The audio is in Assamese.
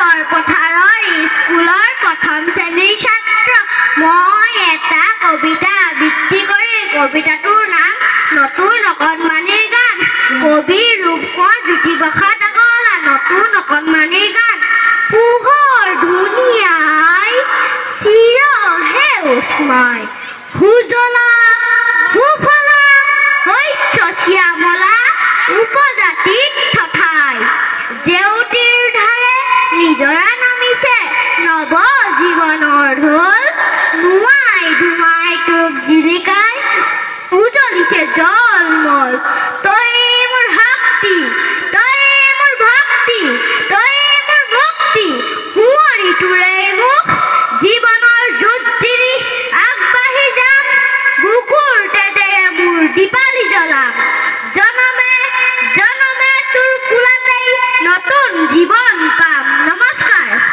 বৰপথাৰৰ স্কুলৰ প্ৰথম শ্ৰেণীৰ ছাত্ৰ। মই এটা কবিতা আবৃত্তি কৰিম। কবিতাটোৰ নাম নতুন অকণমানিৰ গান। কবি ৰূপকোঁৱৰ জ্যোতিপ্ৰসাদ আগৰৱালা। নতুন অকণমানিৰ গান। পোহৰ ধুনীয়াই চিৰ সেউজময়, সুজলা সুফলা শস্য শ্যামলা উপজাতিত।